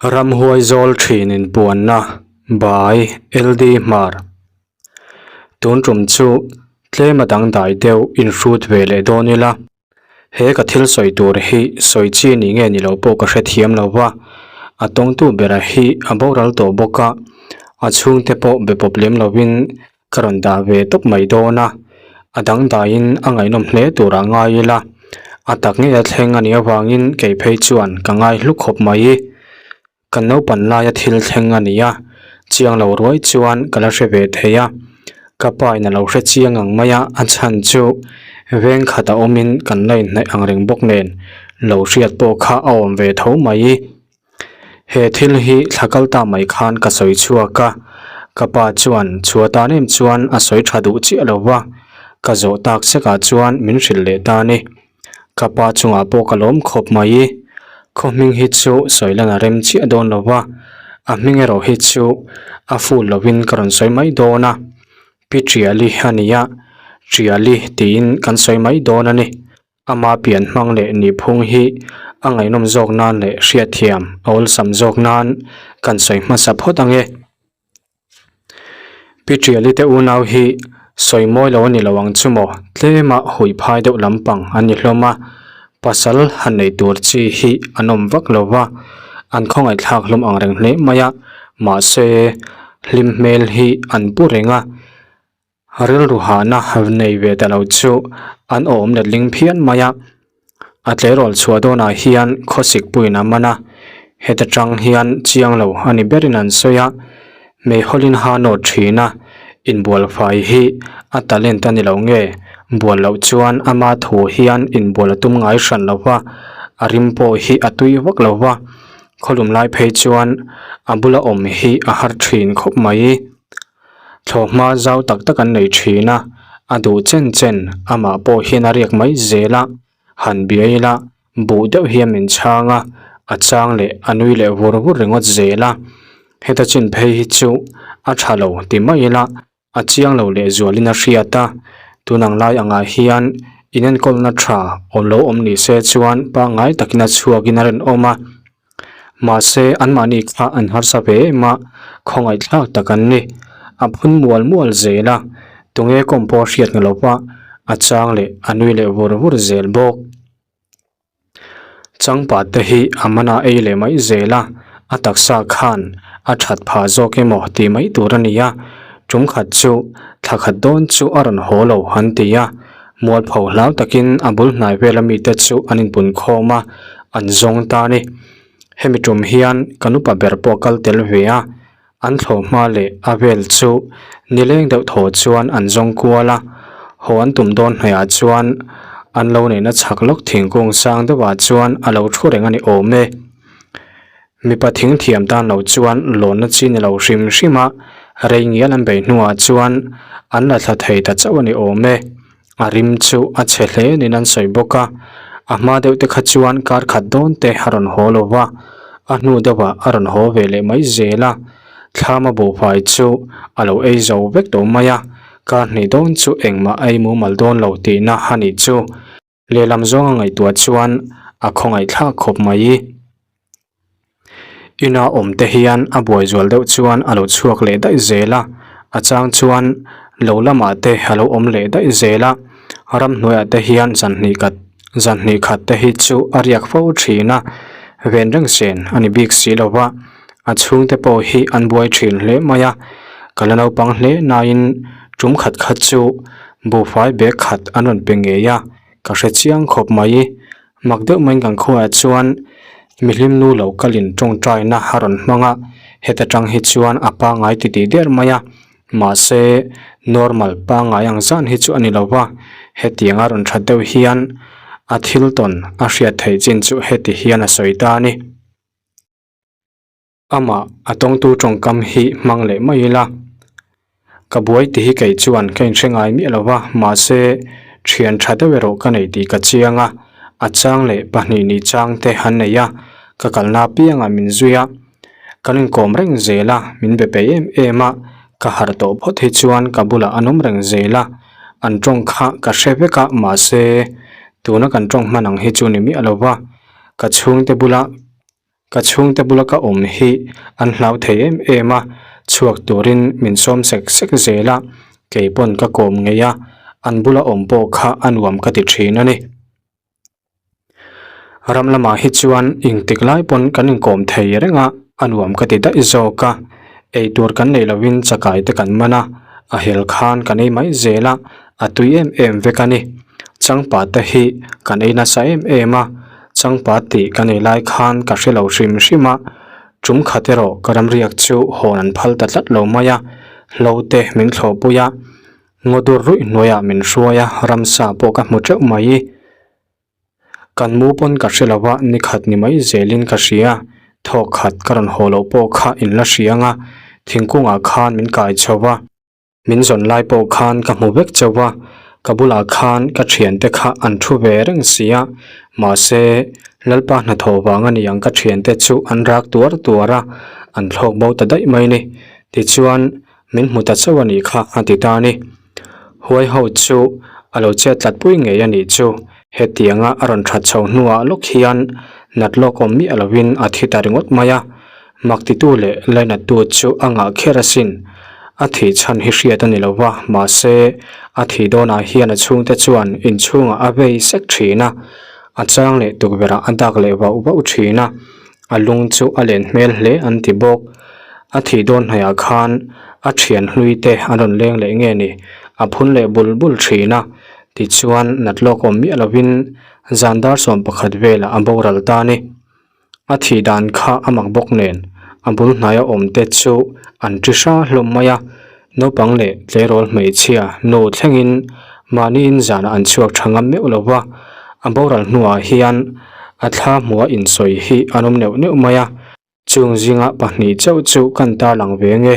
Ramhuai zawl thin inpuanna by LD Hmar. Tun tum chu tlem a dangdai deuh inhrut ve leh dawn ila, he ka thil sawi tur hi sawi chi ni nge ni lo pawh ka hrethiam lo va, a tawngtu bera hi a boral tawh bawk a, a chhungte pawh be pawp lem lovin Ka rawn dah ve tawp mai dawn a, a dangdaiin a ngaihnawm hle turah ngai ila, a tak ngei a thleng a nih avangin kei phei chuan ka ngai hlu khawp mai. Kan naupan laia thil thleng a ni a, chiang lo ruai chuan ka la hre ve thei a, ka pa in a lo hre chiang ang mai a, a chhan chu veng khat a awmin kan la inhnaih ang reng bawk nen lo hriat pawh kha a awm ve tho mai. He thil hi thla kal ta mai khan ka sawi chhuak a, ka pa chuan chhuah tan em chuan a sawi tha duh chiah lo va, ka zawh tak sekah chuan min hrilh leh ta a ni. Ka pa chungah pawh ka lawm khawp mai. Khaw hming hi chu sawi lan a rem chiah dawn lo va, a hming erawh hi chu a full lovin ka rawn sawi mai dawn a, Pi Ṭiali a ni a, Ṭiali tiin kan sawi mai dawn a ni. Ama pian hmang leh nihphung hi a ngaihnawm zawk nan leh hriatthiam a awlsam zawk nan kan sawi hmasa phawt ang e. Pi Ṭiali te unau hi sawi mawi lo a ni lo ang chu maw? Tlema hui phai deuh lampang an ni hlawm a, pasal han nei tur chi hi an awm vak lo va, an khawngaihthlak hlawm ang reng hle mai a, mahse hlim hmel hi an pu reng a. Rilru hahna nei ve ta lo chu an awm letling phian mai a, a tleirawl chhuah dawnah hian khawsik puiin a man a, heta tang hian chiang lo a ni berin an sawi a, meihawlin ha nawt thin a, inbual fai hi a talent a ni lo nge, bual loh chuan ama thu hian inbual a tum ngai hran lo va, a rim pawh hi a tui vak lo va, khawlum lai phei chuan a bula awm hi a har thin khawp mai. Thlawhhma zau tak tak an nei thin a, a duh chen chen amah pawh hian a riak mai zel a, han bia ila buh deuh hian min chhang a, a chang leh a nui leh vur vur ringawt zel a, heta chin phei hi chu a tha lo ti mai ila a chiang lo leh zualin a hriat a, tunang lai angah hian inenkawlna tha awm lo awm ni se chuan pangngai takin a chhuakin a rinawm a. Mahse, anmahni kha an harsa ve em a, khawngaihthlak tak an ni. A phun mual mual zel a, tunge kawm pawh a hriat nga lova, a chang leh a nui leh vur vur zel bawk. Changpat te hi a mana ei leh mai zel a, a taksa khan a that phah zawk emaw tih mai tur a ni a, tum khat chu thla khat dawn chu a rawn haw lo an ti a. Mualpho hlau takin a bul hnai vela mite chu an inpun khawm a, an zawng ta a ni. Hemi tum hian kan upa ber pawh kal tel ve a, an thlawh hma leh a vel chu nileng deuh thaw chuan an zawng kual a, haw an tum dawn hnaihah chuan an lo neihna chhak lawk thingkung sang deuhah chuan a lo thu reng a ni awm e. Mipa thing thiam tan lo chuan lawnna chi ni lo hrim hrim a, rei ngial an bei hnuah chuan an la thla thei ta chauh a ni awm e. A rim chu a chhe hle niin an sawi bawk a, a hma deuh te kha chuan kar khat dawn te a rawn haw lo va, a hnu deuhah a rawn haw ve leh mai zel a, thlam a buhfai chu a lo ei zo vek tawh mai a, kar hnih dawn chu engmah a ei mumal dawn lo tihna a nih chu. Lehlam zawnga ngaihtuah chuan a khawngaihthlak khawp mai. Ina awm te hian a buai zual deuh chuan a lo chhuak leh daih zel a, a chang chuan lo lamah te a lo awm leh daih zel a, ramhnuaiah te hian zanhnih khat zanhnih khat te hi chu a riak fo thin a, ven reng sen a ni bik si lo va, a chhungte pawh hi an buai thin hle mai a, ka la naupang hle nain tum khat khat chu Buhfai bag khat an rawn pe ngei a, ka hre chiang khawp mai. Mak deuh maiin kan khuaah chuan mihlim nu lo kalin tawngtaina a rawn hmang a, heta tang hi chuan a pangngai ti tih der mai a, mahse normal pangngai ang zan hi chu a ni lo va, hetiang a rawn that deuh hian a thil tawn a hriat theih chin chu heti hian a sawi ta a ni. Amah a tawngtu tawngkam hi hmang leh mai ila. Ka buai ti hi kei chuan ka inhre ngai miah lo va, mahse thian tha deuh erawh ka nei tih ka chiang a, a chang leh pahnih ni chang te an nei a, ka kalna apiangah min zui a, kan inkawm reng zel a, min be peih em em a, ka harh tawh phawt hi chuan ka bulah an awm reng zel a, an tawng kha ka hre vek a, mahse tuna kan tawng hman ang hi chu ni miah lo va, ka chhungte bula. Ka chhungte bula ka awm hi an hlau thei em em a, chhuak turin min sawm sek sek zel a, kei pawn ka kawm ngei a, an bula awm pawh kha a nuam ka ti thin a ni. Ram lamah hi chuan engtik lai pawn kan inkawm thei reng a, a nuam ka ti daih zawk a, eitur kan neih lovin chakai te kan man a, a hel khan kan ei mai zel a, a tui em em vek a ni. Changpa te hi kan ei nasa em em a, changpa tih kan ei lai khan ka hre lo hrim hrim a, tum khat erawh ka ramriak chu hawn an phal ta tlat lo mai a, hlo te min thlawhpui a, Ngaw dur ruih hnuaiah min hruai a, ramsa pawh ka hmu teuh mai. Kan mu pawn ka hre lo a, ni khat ni mai zelin ka hria. Thawk khat ka rawn haw loh pawh kha in la hria ang a, thingkungah khan min kai chho va. Min zawn lai pawh khan ka hmu vek chauh a, ka bulah khan ka thiante kha an thu ve reng si a, mahse Lalpa hnathawh vang a ni ang ka thiante chu an rak tuar tuar a, an thlawk bo ta daih mai ni. Tichuan. Min hmu ta chauh a nih kha a ti ta a ni. Huai ho chu a lo chet tlat pui ngei a nih chu. Hetianga a rawn that chho hnuah lawk hian nat lawk awm miah lovin a thi ta ringawt mai a. Mak titu leh lainattu chu a ngah kher asin. A thih chhan hi hriat a ni lo va, mahse a thih dawnah hian a chhungte chuan inchhungah a vei sek thin a, a chang leh tukverhah a dak leh vauh vauh thin a. A lung chu a len hmel hle an ti bawk. A thih dawn hnaihah khan a thian hlui te an rawn leng leh nge ni? A phun leh bul bul thin a. Tichuan nat lawk awm miah lovin zan dar 11 velah a boral ta a ni. A thih dan kha a mak bawk nen a bul hnaia awm te chu an ṭi hra hlawm mai a. Naupang leh tleirawl hmeichhia nu thlengin mahniin zanah an chhuak tha ngam meuh lo va, a boral hnuah hian a thla hmuha insawi hi an awm neuh neuh mai a, chung zinga pahnih chauh chu kan tarlang ve nge.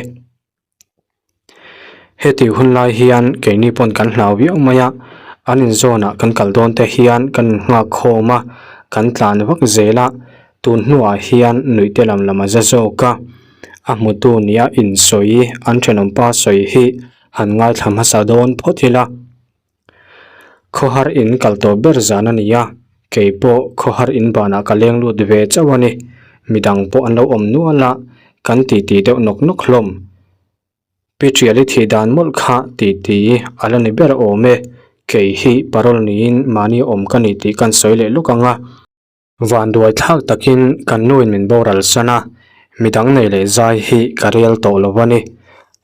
Heti hun lai hian keini pawn kan hlau viau mai a, an inzawnah kan kal dawn te hian kan innghak khawm a, kan tlan vak zel a, Tun hnuah hian nuihte lam lam a za zawk a, a hmutu nia insawi an thenawmpa sawi hi han ngaithla hmasa dawn phawt ila. Khawhar in kal tawh ber zan a ni a, kei pawh khawhar in banah ka leng lut ve chauh a ni. Midang pawh an lo awm nual a, kan titi deuh nawk nawk hlawm. Pi Tiali thih dan mawlh kha titi a la ni ber awm e, kei hi parole niin mahni awm ka ni tih kan sawi leh luk ang a. Vanduai thlak takin kan nuin min boral san a, midang nei leh zai hi ka rel tawh lo a ni.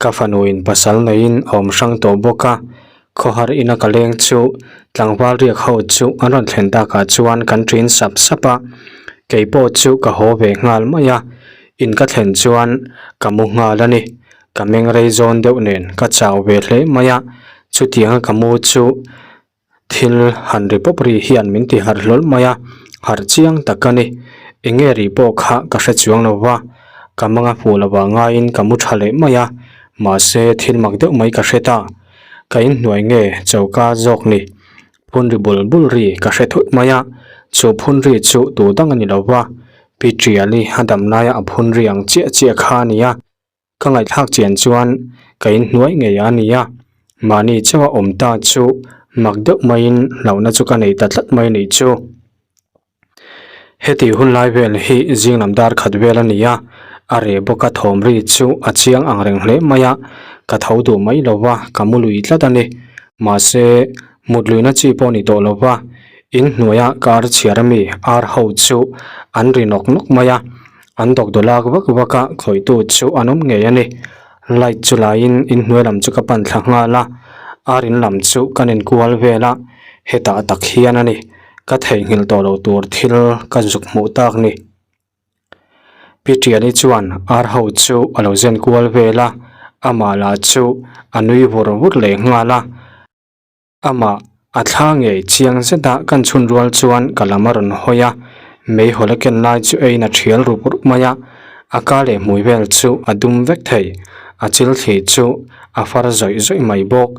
Ka fanuin pasal neiin a awm hrang tawh bawk a, khawhar ina ka leng chu tlangval riak ho chu an rawn thlen takah chuan kan ṭin sap sap a, kei pawh chu ka haw ve nghal mai a, in ka thlen chuan ka mu nghal a ni. Ka meng rei zawn deuh nen ka chau ve hle mai a, chutianga ka mu chu Thil han ri pawp ri hian min ti harh hlawl mai a, harh chiang tak a ni. Eng nge ri pawh kha ka hre chuang lo va, ka manga hmuh lo ah ngaiin ka mu tha leh mai a, mahse thil mak deuh mai ka hre ta. Ka inhnuai nge choka zawk ni? Phun ri bul bul ri ka hre thut mai a, chu phun ri chu tu dang a ni lo va, Pi Tiali a dam laia a phun ri ang chiah chiah kha a ni a. Ka ngaihthlak chian chuan ka inhnuai ngei a nia, mahni chauha awm ta chu mak deuh maiin hlauhna chu ka nei ta tlat mai nih chu. Heti hun lai vel hi zing lam dar khat vel a ni a, a reh bawk a thawm ri chu a chiang ang reng hle mai a, ka tho duh mai lo va, ka mu lui tlat a ni. Mahse, mut luihna chi pawh ni tawh lo va, inhnuaia ka ar chhiar ami ar ho chu an ri nawk nawk mai a. An dawkdaw lak vak vak a, khawihtu chu an awm ngei a ni. Light chu laiin inhnuai lam chu ka pan thla nghal a, ar in lam chu kan inkual vel a, hetah tak hian a ni. Ka theihnghilh tawh loh tur thil ka zuk hmuh tak ni. Pi Tiali chuan ar ho chu a lo zen kual vel a, amah lah chu a nui vur vur leh nghal a. Amah a thla ngei chiang zet a kan chhun rual chuan ka lam a rawn hawi a, meihawl a ken lai chu eiin a thial rup rup mai a, a ka leh hmui vel chu a dum vek thei, a chil thli chu a far zawih zawih mai bawk,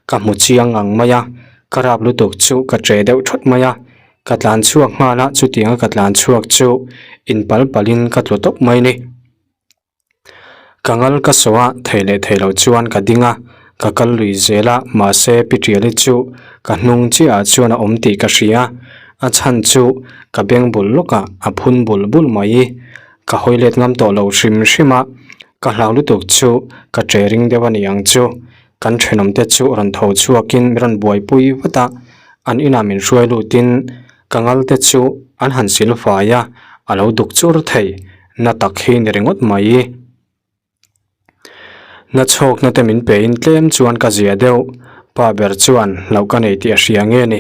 ka hmu chiang ang mai a, ka rap lutuk chu ka che deuh thawt mai a, ka tlan chhuak nghal a chutianga ka tlan chhuak chu inpal palin ka tlu tawp mai ni. Ka ngal ka saw a, thei leh thei lo chuan ka ding a, ka kal lui zel a, mahse Pi Tiali chu ka hnung chiah ah chuan a awm tih ka hria, a chhan chu ka beng bul lawkah a phun bul bul mai. Ka hawi let ngam tawh lo hrim hrim a, ka hlau lutuk chu ka che ring deuh a ni ang chu. Kan thenawm te chu rawn tho chhuakin min rawn buaipui vat a, an inah min hruai lutin ka ngal te chu an han sil fai a, a lo duk chur thei, na tak hi ni ringawt mai. Na chhawkna te min pein tlem chuan ka zia deuh, pa ber chuan hlauh ka nei tih a hria nge ni,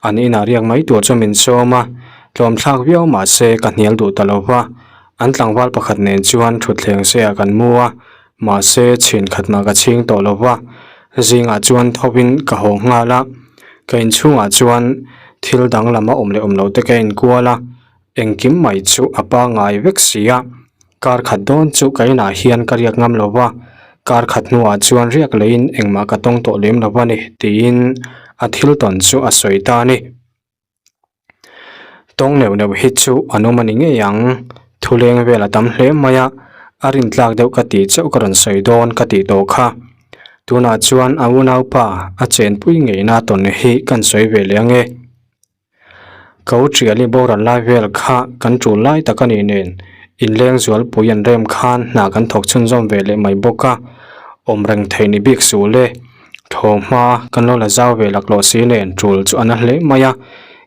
an inah riak mai tur chu min sawm a, tlawmthlak viau mahse ka hnial duh ta lo va, an tlangval pakhat nen chuan thutthleng seah kan mu a, mahse chhin khat mah ka chhing tawh lo va, zingah chuan thovin ka haw nghal a, ka inchhungah chuan thil danglam a awm leh awm loh te ka enkual a. Engkim mai chu a pangai vek si a, kar khat dawn chu ka inah hian ka riak ngam lo va, kar khat hnuah chuan riak leiin engmah ka tawng tawh lem lo va ni tiin a thil tawn chu a sawi ta a ni. Tawng neuh neuh hi chu an awm a ni ngei ang, thu leng vel a tam hle mai a, a rintlak deuh ka tih chauh ka rawn sawi dawn ka tih tawh kha. Tunah chuan a unaupa a chenpui ngeina tawn hi kan sawi ve leh ange. Ko Triali boral lai vel kha kan tul lai tak a nih nen inleng zualpui an rem khan hna kan thawk chhunzawm ve leh mai bawk a, awm reng theih ni bik suh le. Thaw hma kan lo la zau ve laklawh si nen tul chu a na hle mai a,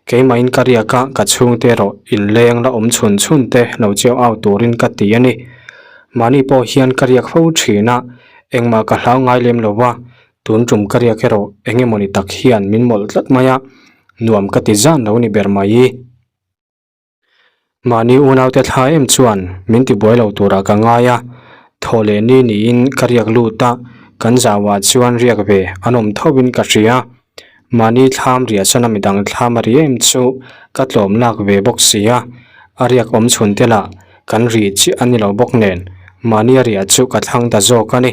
keimahin ka riak a ka chhungte erawh inleng la awm chhun chhun te lo chiau au turin ka ti a ni. Mahni pawh hian ka riak fo thin a, engmah ka hlau ngai lem lo va, Tun tum ka riak erawh eng emawni tak hian min mawlh tlat mai a, nuam ka ti zan lo ni ber mai. Mahni unaute thla em chuan min ti buai lo turah ka ngai a, thaw leh ni niin ka riak lut a, kan zauah chuan riak ve an awm thovin ka hria. Mahni thlam riahsana midang thlam a ri em chu ka tlawm lak ve bawk si a, a riak awm chhun te lah kan ri chiah a ni lo bawk nen mahni a riah chu ka thlang ta zawk a ni.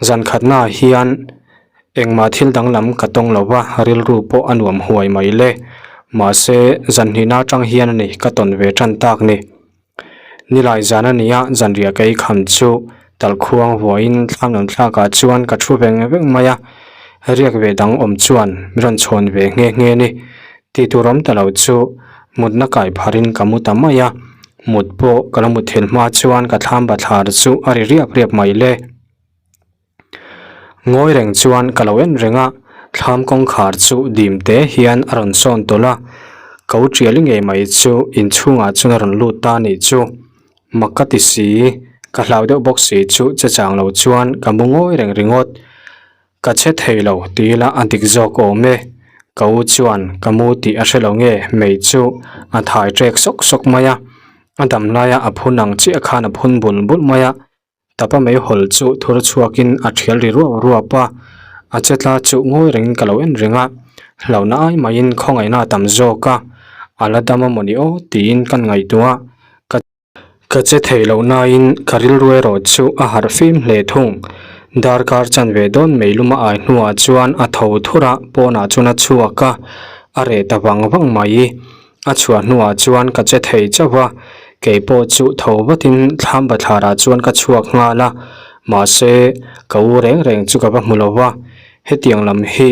Zan khatnaah hian engmah thil danglam ka tawng lo va, rilru pawh a nuam huai mai le. Mahse, zan hnihna atang hian a ni ka tawn ve tan tak ni. Nilai zan a nia, zanriah ka ei kham chu talkhuang vuahin thlam lam thlakah chuan ka thu veng veng mai a, riak ve dang awm chuan min rawn chhawn ve nghe nghe ni. Tih tur awm ta lo chu mutna kai pharin ka mu ta mai a, mut pawh ka la mut thil hma chuan ka thlam bathlar chu a ri riap riap mai le. Ngawi reng chuan ka lo en reng a, thlam kawngkhar chu dim te hian a rawn sawn tawlh a, ko tial ngei mai chu inchhungah chuan a rawn lut ta a nih chu. Mak ka ti si, ka hlau deuh bawk si chu che chang lo chuan ka mu ngawi reng ringawt. Ka che thei lo ti ila a dik zawk awm e. Ka u chuan ka mu tih a hre lo nge mei chu a thai ṭek sawk sawk mai a, a dam laia a phun ang chiah khan a phun bul bul mai a. Tapa meihawl chu thur chhuakin a thial ri ruap ruap a, a che tla chu ngawi rengin ka lo en reng a, hlauhna ai maiin khawngaihna a tam zawk a, a la dam a mawni aw tiin kan ngaihtuah a, ka ka che thei loh nain ka rilru erawh chu a harh fim hle thung. Darkar chanve dawn mei lum a ai hnuah chuan a tho thur a, pawnah chuan a chhuak a, a reh ta vang vang mai. A chhuah hnuah chuan ka che thei chauh a, kei pawh chu tho vatin thlam bathlarah chuan ka chhuak nghal a, mahse ka u reng reng chu ka va hmu lo va, hetiang lam hi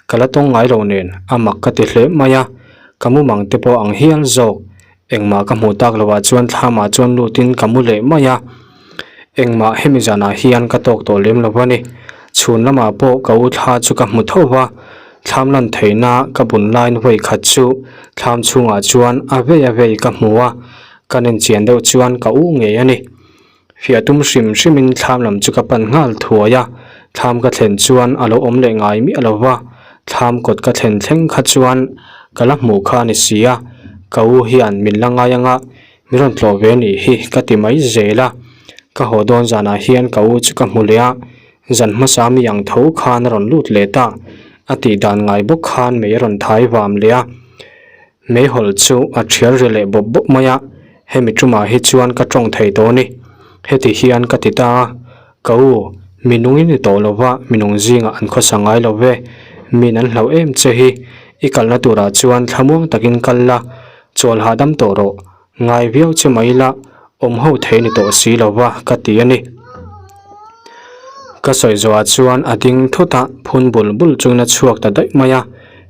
ka la tawng ngai lo nen a mak ka ti hle mai a, ka mumang te pawh ang hial zawk, engmah ka hmuh tak loh ah chuan thlamah chuan lutin ka mu leh mai a, engmah hemi zanah hian ka tawk tawh lem lo a ni, chhun lamah pawh ka u thla chu ka hmu tho va. Thlam lan theihna ka bun laiin vawi khat chu thlam chhungah chuan a vei a vei ka hmu a, ka nen chian deuh chuan ka u ngei a ni. Fiah tum hrim hrimin thlam lam chu ka pan nghal thuai a, thlam ka thlen chuan a lo awm leh ngai miah lo va, thlam kawt ka thlen thleng kha chuan ka la hmuh kha a ni si a, ka u hian min la ngai anga min rawn tlawh ve nih hi ka ti mai zel a, ka haw dawn zanah hian ka u chu ka hmu leh a, Zan hmasa mi ang tho khan a rawn lut leh ta, a tih dan ngai bawk khan mei a rawn thai vam leh a. Meihawlh chu a thial ri leh bawp bawp mai a, hemi tumah hi chuan ka tawng thei tawh a ni. Heti hian ka ti ta a, Ka u, mi nung i ni tawh lo va, mi nung zingah an khawsa ngai lo ve, min an hlauh em che hi, i kalna turah chuan thlamuang takin kal la, chawl hahdam tawh rawh, Ngai viau che mai ila awm ho thei ni tawh si lo va ka ti a ni. Ka sawi zawhah chuan a ding thut a, phun bul bul chungin a chhuak ta daih mai a.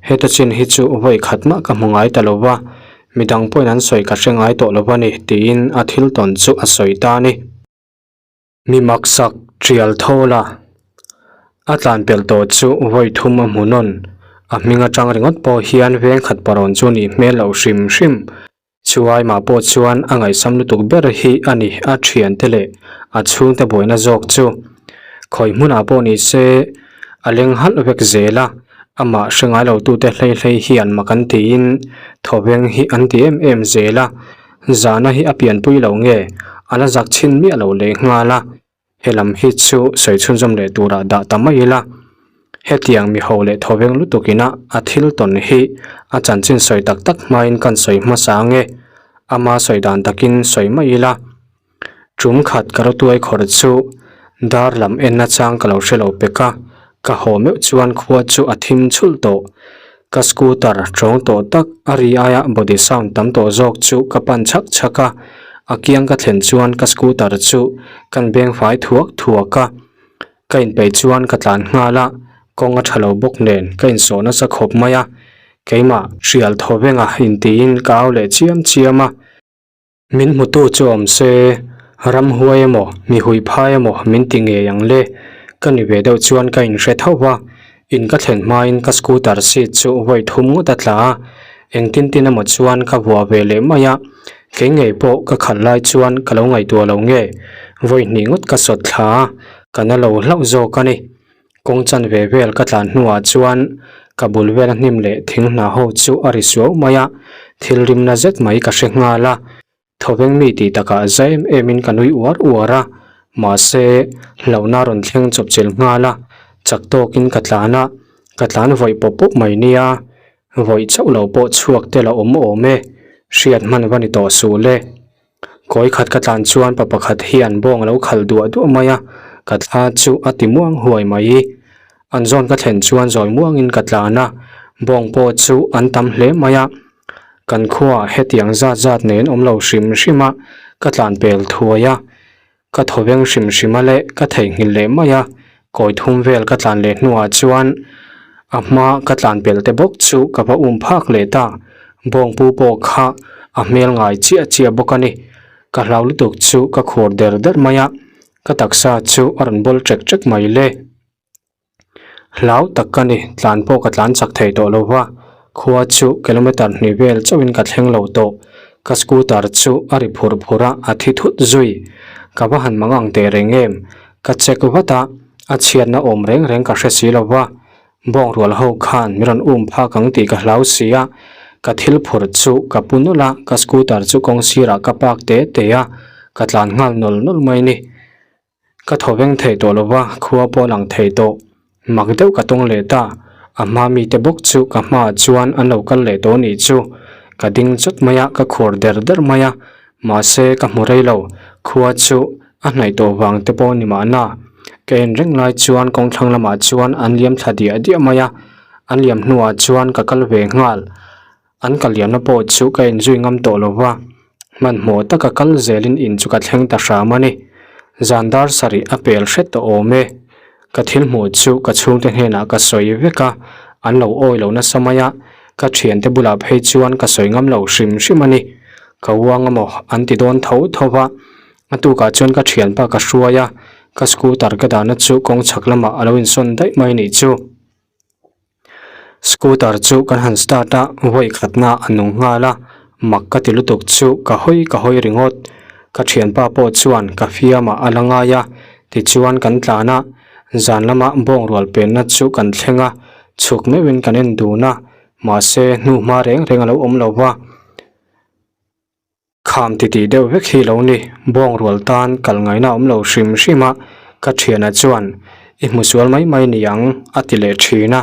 Heta chin hi chu vawi khat mah ka hmu ngai ta lo va. Midang pawhin an sawi ka hre ngai tawh lo a ni, tiin a thil tawn chu a sawi ta a ni. Mi maksak tial thawl a, a tlan pelh tawh chu vawi thum a hmu nawn. A hming atang ringawt pawh hian veng khat parawn chu nih hmel loh hrim hrim. Chuaimah pawh chuan a ngaihsam lutuk ber hi a ni a thiante leh a chhungte buaina zawk chu. Khawi hmunah pawh ni se a leng halh vek zel a, amah hre ngai lo tute hlei hlei hian mak an tiin thawveng hi an ti em em zel a, zahna hi a pianpui lo nge a la zak chhin miah lo leh nghal a. Helam hi chu sawi chhunzawm leh turah dah ta mai ila, hetiang mi ho leh thawveng lutuk ina a thil tawn hi a chanchin sawi tak tak hmain kan sawi hmasa ange, ama sawi dan takin sawi mai ila. Tum khat ka rawtuai khawr chu dar lam en nachang ka lo hre lo pek a, ka haw meuh chuan khua chu a thim chhulh tawh. Ka scooter tawng tawh tak a ri aia body sound tam tawh zawk chu ka pan chhak chhak a, a kiang ka thlen chuan ka scooter chu kan beng fai thuak thuak a, ka inpeih chuan ka tlan nghal a, kawng a tha lo bawk nen ka insawh nasa khawp mai a, keimah hrial thaw venga intiin ka au leh chiam chiam a. Min hmutu chu awm se, ramhuai emaw, mi hui phai emaw min ti ngei ang le. Ka ni ve deuh chuan ka inhre tho va, in ka thlen hmain ka scooter seat chu vawi thum ngawt a tla a, engtin tin emaw chuan ka vuah ve leh mai a, kei ngei pawh ka khalh lai chuan ka lo ngaihtuah lo nge, vawi hnih ngawt ka sawt thla a, ka na lo hlauh zawk a ni. Kawng chanve vel ka tlan hnuah chuan ka bul vela hnim leh thing hna ho chu a ri suau mai a, thil rimna zet mai ka hre nghal a. Thawveng mi tih takah za em emin ka nui uar uar a, mahse hlauhna rawn thleng chawpchilh nghal a, chak tawkin ka tlan a, ka tlan vawih pawp pawp mai nia, vawih chauh lo pawh chhuak tel a awm awm e, hriat hman va ni tawh suh le. Kawi khat ka tlan chuan pa pakhat hian bawng a lo khalh duah duah mai a, ka thla chu a ti muang huai mai. An zawn ka thlen chuan zawi muangin ka tlan a, bawng pawh chu an tam hle mai a. Kan khuaah hetiang zat zat nen awm lo hrim hrim a, ka tlan pel thuai a. Ka thaw veng hrim hrim a leh ka theihnghilh leh mai a, kawi thum vel ka tlan leh hnuah chuan a hma ka tlan pel te bawk chu ka va um phak leh ta, bawngpu pawh kha a hmel ngai chiah chiah bawk a ni. Ka hlau lutuk chu ka khur der der mai a, ka taksa chu a rawn bawl ṭek ṭek mai le. Hlau tak ka ni, tlan pawh ka tlan chak thei tawh lo va, khua chu kilometer hnih vel chauhin ka thleng lo tawh. Ka scooter chu a ri phur phur a, a thi thut zui. Ka va han mang ang teh reng em? Ka check vat a, a chhiatna awm reng reng ka hre si lo va, bawng rual ho khan min rawn um phak ang tih ka hlau si a, ka thil phur chu ka pu nawlh a, ka scooter chu kawng sirah ka park te te a, ka tlan nghal nawl nawl mai ni. Ka thaw veng thei tawh lo va, khua pawh a lang thei tawh. Mak deuh ka tawng leh ta, a hma mite bawk chu ka hmaah chuan an lo kal leh tawh nih chu. Ka ding chawt mai a, ka khuar der der mai a, mahse ka hmu rei lo, khua chu a hnaih tawh vang te pawh ni mahna. Ka en reng lai chuan kawngthlang lamah chuan an liam thla diah diah mai a, an liam hnuah chuan ka kal ve nghal. An ka liamna pawh chu ka inzui ngam tawh lo va, hmanhmawh taka kal zelin in chu ka thleng ta hram a ni. Zan dar sarih a pel hret tawh awm e. Ka thil hmuh chu ka chhungte hnenah ka sawi vek a, an lo awi lo nasa mai a, ka thiante bulah phei chuan ka sawi ngam lo hrim hrim a ni. Ka uang amaw an ti dawn tho tho va, a tukah chuan ka thianpa ka hruai a, ka scooter ka dahna chu kawng chhak lamah a lo insawn daih mai nih chu. Scooter chu kan han start a, vawi khatna a nung nghal a, mak ka ti lutuk chu ka hawi ka hawi ringawt. Ka thianpa pawh chuan ka fiamah a la ngai a, tichuan kan tlan a, zan lama bawng rual penna chu kan thleng a, chhuk meuhin kan en dun a, mahse hnuhma reng reng a lo awm lo va. Kham titih deuh vek hi lo ni, bawng rual tan kal ngaihna awm lo hrim hrim a, ka thiana chuan i hmu sual mai mai ni ang a ti leh thin a,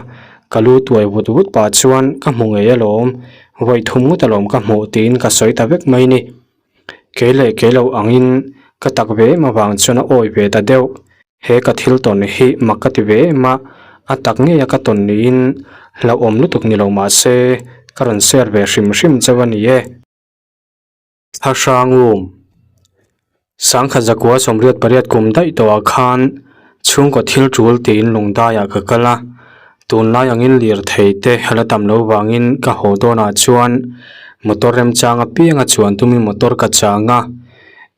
ka lu tuai vut vut pah chuan ka hmu ngei alawm, vawi thum ngawt alawm ka hmuh tiin ka sawi ta vek mai ni. Kei leh kei lo angin ka tak ve em avang chuan a awi ve ta deuh, he ka thil tawn hi mak ka ti ve em a, a tak ngei a ka tawn niin hlauhawm lutuk ni lo mahse ka rawn share ve hrim hrim chauh a ni e. A hrang um. Sangkhat zakua 88 kum daih tawhah khan chhungkaw thil tul tiin lungdaiah ka kal a, tunlai angin lirthei te a la tam lo vangin ka haw dawnah chuan Motor remchang apianga chuan tumin motor ka chang a,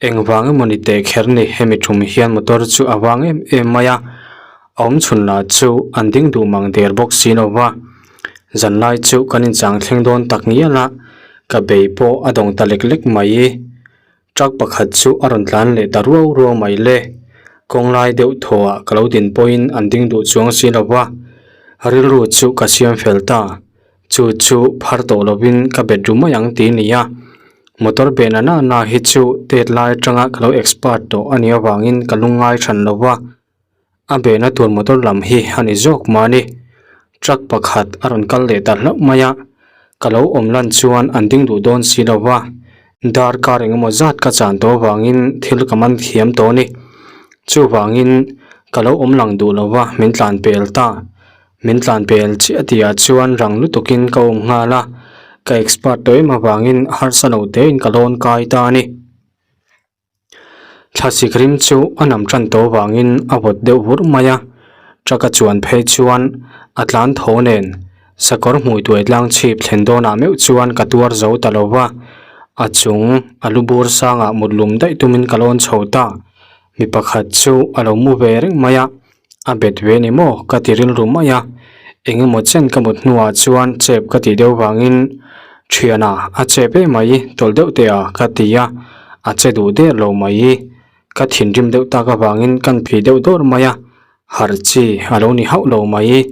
engvang emaw ni teh kher ni hemi tum hian motor chu a vang em em mai a, a awm chhun lah chu an ding duh mang der bawk si lo va. Zanlai chu kan inchang thleng dawn tak ngial a, ka bei pawh a dawng ta lek lek mai. Truck pakhat chu a rawn tlan leh ta ruau ruau mai le. Kawng lai deuh thawhah ka lo din pawhin an ding duh chuang si lo va, rilru chu ka siam fel ta. Chu chu phar tawh lovin ka bet ru mai ang ti nia. Motor be na na na hi chu tet lai atanga ka lo expert tawh a nih avangin ka lungngai than lo va. A behna tur motor lam hi a ni zawk mahni. Truck pakhat a rawn kal leh ta hlauh mai a, ka lo awm lan chuan an ding duh dawn si lo va, darkar eng emaw zat ka chan tawh avangin thil ka man thiam tawh a ni. Chuvangin ka lo awm lang duh lo va, min tlan pel ta. Min tlan pel chiah tihah chuan rang lutukin ka awm nghal a, ka expert tawh em avangin harsa lo tein ka lawn kai ta a ni. Thlasik rim chu a nam tan tawh vangin a vawt deuh vur mai a, truck a chuan phei chuan a tlan tho nen sakawr hmui tuai tlang chhip thlen dawnah meuh chuan ka tuar zo ta lo va, a chung a lu bur sangah mut lum daih tumin ka lawn chho ta, mi pakhat chu a lo mu ve reng mai a, a bet ve ni maw ka ti rilru mai a, eng emaw chen ka mut hnuah chuan chep ka tih deuh vangin thiana a chep em mai tawlh deuh teh a ka ti a, a che duh der lo mai, ka thinrim deuh tak avangin kan phih deuh dawr mai a, harh chi a lo ni hauh lo mai,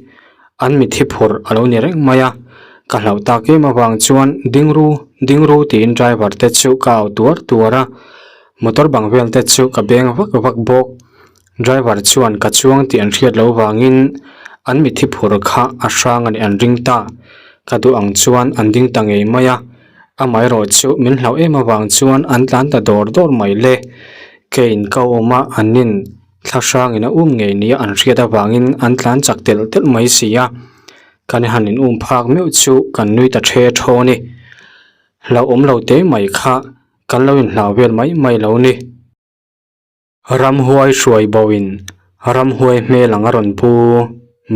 an mithi phurh a lo ni reng mai a, ka hlauh tak em avang chuan ding ru ding ru tiin driver te chu ka au tuar tuar a, motor bang vel te chu ka beng vak vak bawk. Driver chuan ka chuang tih an hriat loh vangin an mithi phur kha a hrang a nih an ring ta. Ka duh ang chuan an ding ta ngei mai a, amaherawh chu min hlauh em avang chuan an tlan ta dawr dawr mai le. Kein ka awm a an in thla hrangin a um ngei nia an hriat avangin an tlan chak telh telh mai si a. Kan han in um phak meuh chu kan nui ta the thaw a ni. Hlauhawm lo te mai kha kan lo inhlau vel mai mai lo ni. Ramhuai hruai boin ramhuai hmel ang a rawn pu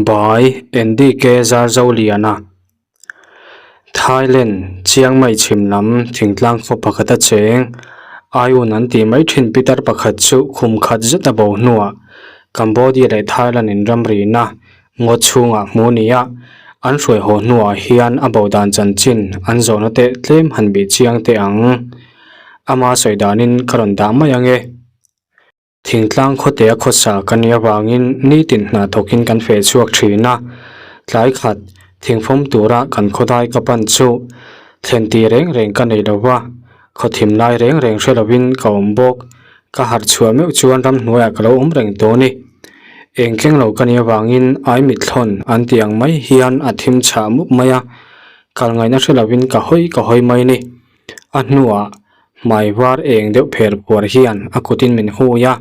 by NDK Zarzoliana. Thailand, Chiang Mai chhim lam thingtlang khaw pakhat a cheng Aiun an tih mai thin pitar pakhat chu khum khat zet a bo hnuah Cambodia leh Thailand in ramrina ngaw chhungah hmu nia an hruai haw hnuah hian a bo dan chanchin an zawhna teh tlem han bih chiang teh ang. Ama sawi danin ka rawn dah mai ange. Thingtlang khawtea khawsa ka nih avangin nitin hna thawkin kan feh chhuak thin a, tlai khat thingfawm tura kan khawdai ka pan chu thlen tih reng reng ka nei lo va, khawthim lai reng reng hre lovin ka awm bawk. Ka harh chhuah meuh chuan ramhnuaiah ka lo awm reng tawh a ni. Eng keng lo ka nih avangin ai mithlawn an tih ang mai hian a thim chhah mup mai a, kal ngaihna hre lovin ka hawi ka hawi mai a ni. A hnuah hmai var eng deuh pher puar hian a kutin min hui a,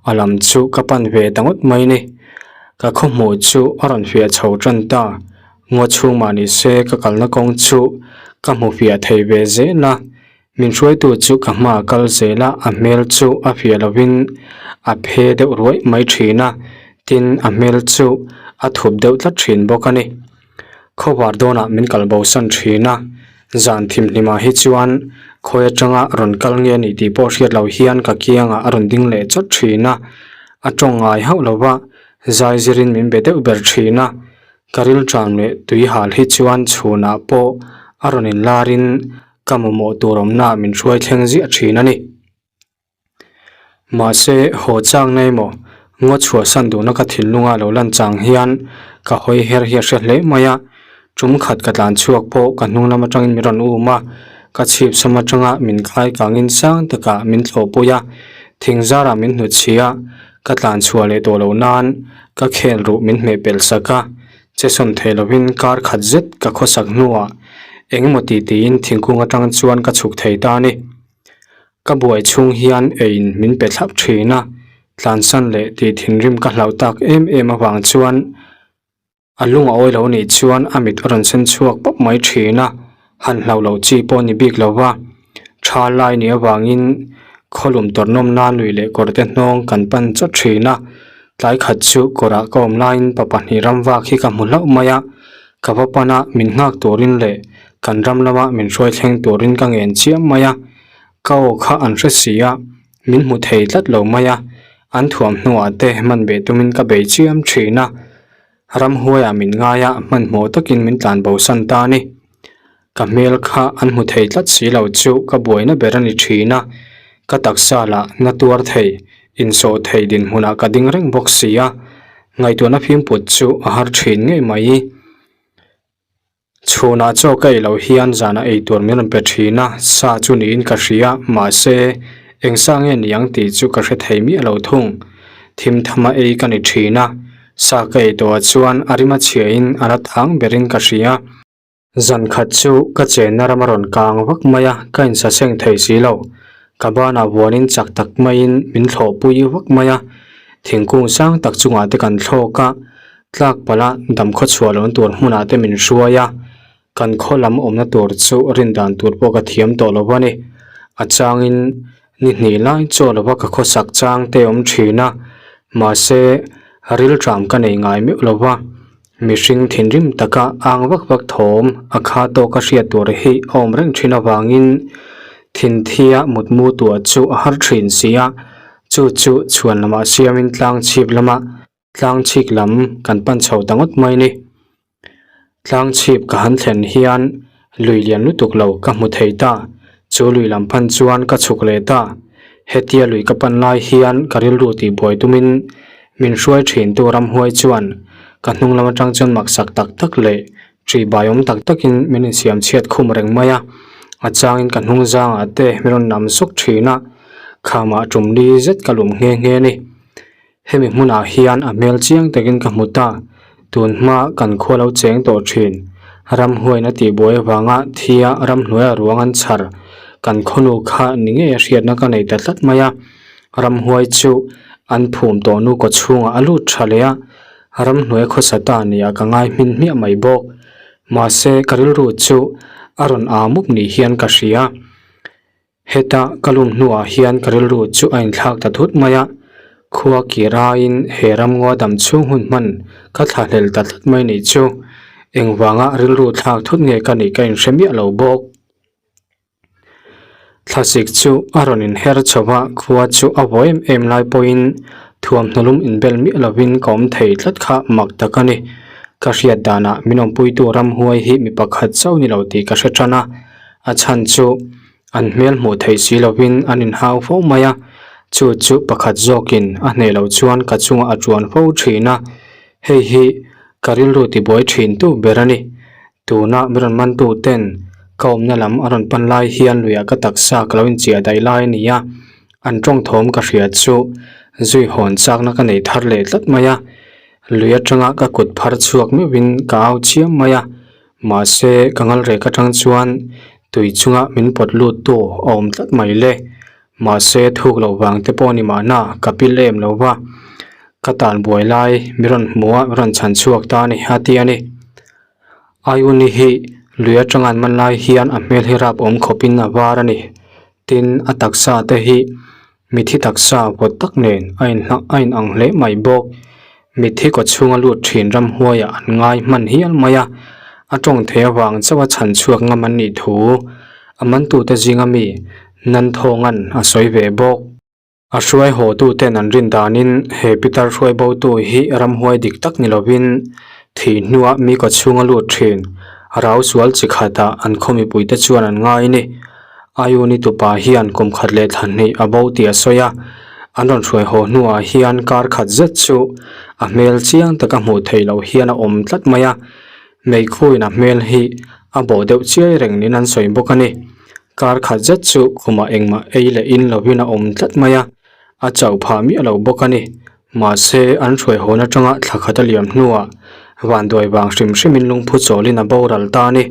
a lam chu ka pan ve ta ngawt mai ni. Ka khawhmuh chu a rawn fiah chho tan ta, ngaw chhung mah ni se ka kalna kawng chu ka hmu fiah thei ve zel a, min hruaitu chu ka hma a kal zel a, a hmel chu a fiah lovin a phe deuh ruai mai thin a, tin a hmel chu a thup deuh tlat thin bawk a ni. Khawvar dawnah min kal bosan thin a, zan thimhlimah hi chuan khawi atanga rawn kal nge anih tih pawh hriat loh hian ka kiangah a rawn ding leh chawt thin a, a tawng ngai hauh lo va, zai zirin min be deuh ber thin a, ka rilṭam leh tui hal hi chuan chhunah pawh a rawn inlarin ka mamawh tur awmnaah min hruai thleng ziah thin a ni. Mahse, haw chang na emaw, ngaw chhuahsan duhna ka thinlunga lo lan chang hian ka hawi her hi a hre hle mai a. Tum khat ka tlan chhuak pawh ka hnung lam atangin min rawn um a, ka chhip sam atanga min khai kangin sang takah min thlawhpui a, thing zarah min hnutchhi a, ka tlan chhuah leh tawh loh nan ka khel ruh min hmeh pelh sak a, che sawn thei lovin kar khat zet ka khawsak hnuah eng emaw ti tiin thingkung atang chuan ka chhuk thei ta a ni. Ka buai chhung hian eiin min pe thlap thin a, tlansan leh tih thinrim ka hlauh tak em em avang chuan a lung a awi lo nih chuan a mit a rawn sen chhuak pawp mai thin a, han hlauh loh chi pawh ni bik lo va. Tha lai nih avangin khawlum tawrhnawm nan lui leh kawr te hnawng kan pan chawt thin a, tlai khat chu kawrah ka awm laiin pa pahnih ram vak hi ka hmu hlauh mai a, ka va pan a min nghak turin leh. Kan ram lama min hruai thleng turin ka ngen chiam mai a, ka aw kha an hre si a, min hmu thei tlat lo mai a, an thuam hnuah te hman beh tumin ka bei chiam thin a, ramhuaiah min ngai a, hmanhmawh takin min tlan bosan ta a ni. Ka hmel kha an hmu thei tlat si lo chu ka buaina ber a ni thin a, ka taksa lah na tuar thei, insawh thei dinhmunah ka ding reng bawk si a, ngaihtuahna fimphut chu a har thin ngei mai. Chhunah chaw ka ei loh hian zanah ei tur min rawn pe thin a, sa chu niin ka hria, mahse eng sa nge ni ang tih chu ka hre thei miah lo thung. Thim thama ei ka ni thin a, sa ka ei tawhah chuan a rim a chhiain a la thang berin ka hria. Zan khat chu ka chenna ram a rawn kang vak mai a, ka insaseng thei si lo. Ka banah vuanin chak tak maiin min thlawhpui vak mai a, thingkung sang tak chungah te kan thlawk a, Tlak palh a dam khaw chhuah lohna tur hmunah te min hruai a, kan khaw lam awmna tur chu rin dan tur pawh ka thiam tawh lo a ni. A changin ni hnih lai chaw lova ka khawsak chang te awm thin a, mahse rilṭam ka nei ngai meuh lo va, mihring thinrim taka ang vak vak thawm a kha tawka hriat tur hi a awm reng thin avangin thinthia mutmu tuah chu a har thin si a, chu chu chhuan lamah siamin tlang chhip lamah Tlang chhik lam kan pan chho ta ngawt mai ni. Tlang chhip ka han thlen hian lui lian lutuk lo ka hmu thei ta, chu lui lam pan chuan ka chhuk leh ta. Hetia lui ka pan lai hian ka rilru tihbuai tumin min hruai thintu ramhuai chuan ka hnung lam atang chuan maksak tak tak leh ṭihbai awm tak takin min insiam chhiat khum reng mai a, a changin ka hnung zangah te min rawn nam sawk thin a, khamah tum li zet ka lum nghe nghe a ni. Hemi hmunah hian a hmel chiang takin ka hmu ta, tun hma kan khua lo cheng tawh thin. Ramhuain a tihbuai avanga thia ramhnuaia ruang an chhar kan khawnu kha ni ngei a hriatna ka nei ta tlat mai a. Ramhuai chu an phum tawh nu kaw chhungah a lut tha leh a, ramhnuai khawsa ta nia ka ngai hmin hmiah mai bawk. Mahse ka rilru chu a rawn aa mup ni hian ka hria. Heta ka lum hnuah hian ka rilru chu a inthlak ta thut mai a, khua kir aiin he ramngaw dam chhung hun hman ka thlahlel ta tlat mai nih chu engvanga rilru thlak thut nge ka nih ka inhre miah lo bawk. Thlasik chu a rawn inher chho va, khua chu a vaw em em lai pawhin thuamhnaw lum inbel miah lovin ka awm thei tlat kha mak tak a ni. Ka hriat danah min awmpuitu ramhuai hi mi pakhat chauh ni lo tih ka hre tan a, A chhan chu an hmel hmuh theih si lovin an inhau fo mai a, chu chu pakhat zawkin a hneh loh chuan ka chungah a tuan fo thin a, hei hi ka rilru tibuai thin tu ber a ni. Tuna min rawn mantu ten ka awmna lam a rawn pan lai hian luiah ka taksa ka lo inchiah daih lai a ni a, an tawng thawm ka hria chu zui hawn chakna ka nei thar leh tlat mai a, lui atanga ka kut phar chhuak meuhin ka au chiam mai a. Mahse, ka ngal rek atang chuan tui chunga min pawt lut tu a awm tlat mai le. Mahse, thuk loh vang te pawh ni mahna ka pil em lo va. Ka tan buai lai mi rawn hmu a, mi rawn chhan chhuak ta a ni a ti a ni. Aiuni hi lui atanga an man lai hian a hmel hi rap awm khawpin a var a ni. Tin, a taksa te hi Mithi taksa vawt tak nen a inhlak a inang hle mai bawk. Mithi kaw chhunga lut thin ramhuaiah an ngai hman hial mai a, a tawng thei avang chauha chhan chhuak ngam an nih thu a mantute zinga mi Nanthawnga'n a sawi ve bawk. A hruai haw tuten an rin danin he pitar hruai botu hi ramhuai dik tak ni lovin thih hnuah mi kaw chhunga lut thin rau sual chi khatah an khaw mipuite chuan an ngai a ni. Ayuni tupa hian kum khat leh thla hnih a bo tih a sawi a, an rawn hruai haw hnuah hian kar khat zet chu a hmel chiang taka hmuh theih loh hian a awm tlat mai a, meikhuin a hmel hi a bawh deuh chiai reng niin an sawi bawk a ni. Kar khat zet chu khumah engmah ei leh in lovin a awm tlat mai a, a chauh phah miah lo bawk a ni. Mahse, an hruai hawn atanga thla khat a liam hnuah vanduai vang hrim hrimin lungphu chawlin a boral ta a ni.